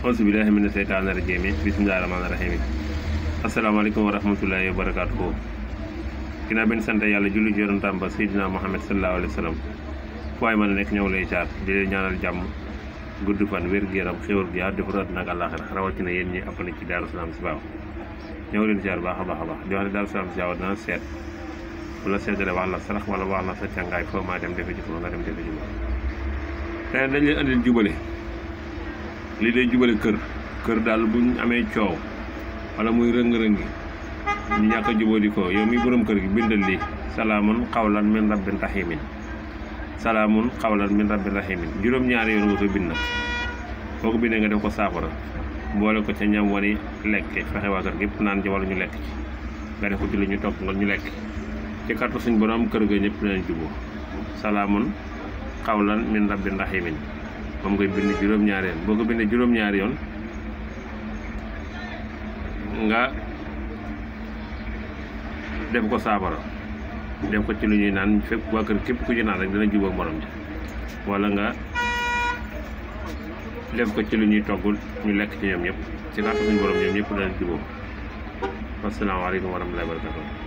auzubillahi mina seytaani rajiim bismillaahi rahmaani rahiim asalaamaaleykum wa rahmatullaahi wa barakaatuhu. ginnaaw benn sant yàlla julli ci yonentam ba Seydina Muhammad sallallahu alayhi wa sallam fu waay mën a nekk ñëw lay jaar di leen ñaanal jàmm gudd fan wér gu yaram xéwal gi yaatu defar àddina ak àllaaxira rawatina yéen ñi appane ci Daaru Salaam si baaw ñëw leen ziar baax a baax di wax ne Daaru Salaam si baaw dana seet bu la seetale wax la sarax wala wax la sa càngaay foo maa dem defe ji foo nga dem defe ji ma te dañ leen andil jubale lii day jubale kër daal buñ amee coow wala muy rëng-rëngi ñu ñàkk a jubali ko yow mi borom kër gi bindal lii salaamun xawlan min rabbin rahimin salaamun xawlan min rabbin rahimin juróom-ñaari yoon nga ko bind nag boo ko bindee nga def ko saafara boole ko ca ñam wani lekk fexe waa kër gépp naan ci wala ñu lekk ci nga def ko ci lu ñu topp nga ñu lekk ci kàttu suñ borom kër ga ñëpp dinañ juboo salaamun xawlan min rabbin rahimin moom ngay bind juróom-ñaari yoon boo ko bindee juróom-ñaari yoon nga def ko saafara def ko ci lu ñuy naan fekk waa kër képp ku ci naan rek dina jubóo ak morom ji wala nga def ko ci lu ñuy togg ñu lekk ci ñoom ñëpp ci kàttu suñu borom ñoom ñëpp dana jubóo. Asalaamaaleykum wa rahmatullaahi wa barakaatuh.